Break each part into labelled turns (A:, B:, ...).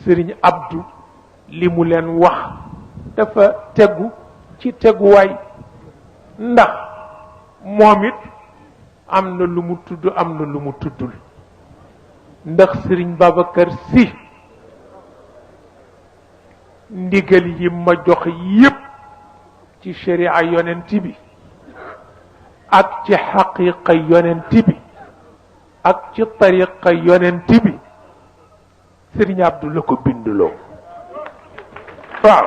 A: Sëriñ Abdou li mu leen wax dafa tegu ci teguwaay ndax moom it am na lu mu tudd am na lu mu tuddul ndax Sëriñ Babacar Sy ndigal yi ma jox yépp ci sharia yonent bi ak ci xaqiqa yonent bi ak ci tariqa yonent bi Sëriñ Abdou la ko binduloo waaw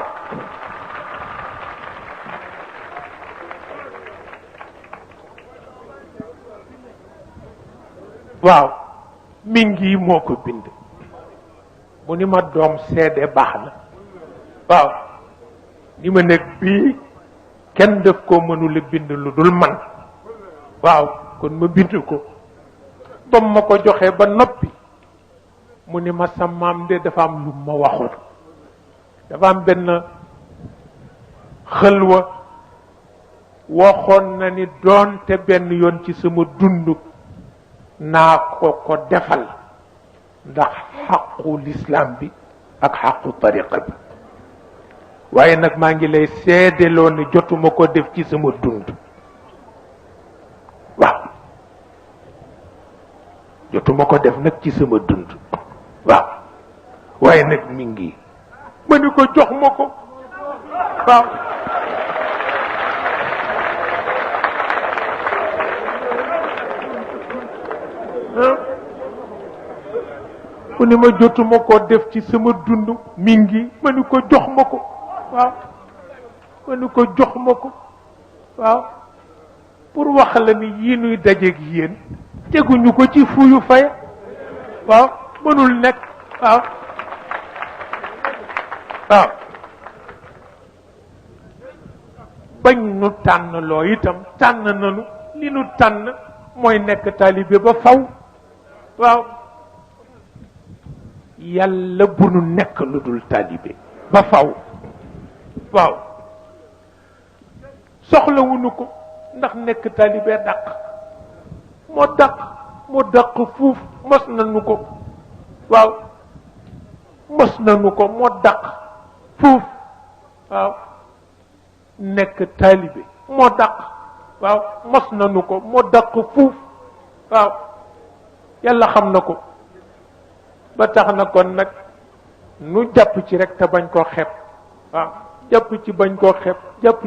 A: waaw mi ngi moo ko bind mu ni ma doom seede baax na waaw ni ma nekk bii kenn def ko mënula bind lu dul man waaw kon ma bind ko ba ma ko joxee ba noppi mu ni ma sa maam de dafa am lu ma waxoon dafa am benn xëlwa waxoon na ni doonte benn yoon ci sama dund naa ko defal ndax xaqu lislaam bi ak xaqu tariqa bi waaye nag maa ngi lay seedeloo ni jotuma ko def ci sama dund waaw jotuma ko def nag ci sama dund waaw waaye nag mi ngi ma ni ko jox ma ko waaw mu ni ma jotuma ko def ci sama dund mi ngi ma ni ko jox ma ko waaw ma ni ko jox ma ko waaw pour wax la ni yii nuy dajeeg yéen teguñu ko ci fuyu fay waaw mënul nekk waaw waaw bañ nu tànn loo itam tànn nanu li nu tànn mooy nekk taalibe ba faw waaw yàlla bu nu nekk lu dul taalibe ba faw waaw soxlawuñu ko ndax nekk taalibe dàq moo dàq fuuf mos nañu ko waaw mos nañu ko moo dàq fuuf waaw nekk taalibe moo dàq waaw mos nañu ko moo dàq fuuf waaw yàlla xam na ko ba tax na kon nag nu jàpp ci rek te bañ koo xeeb waaw jàpp ci bañ koo xeeb jàpp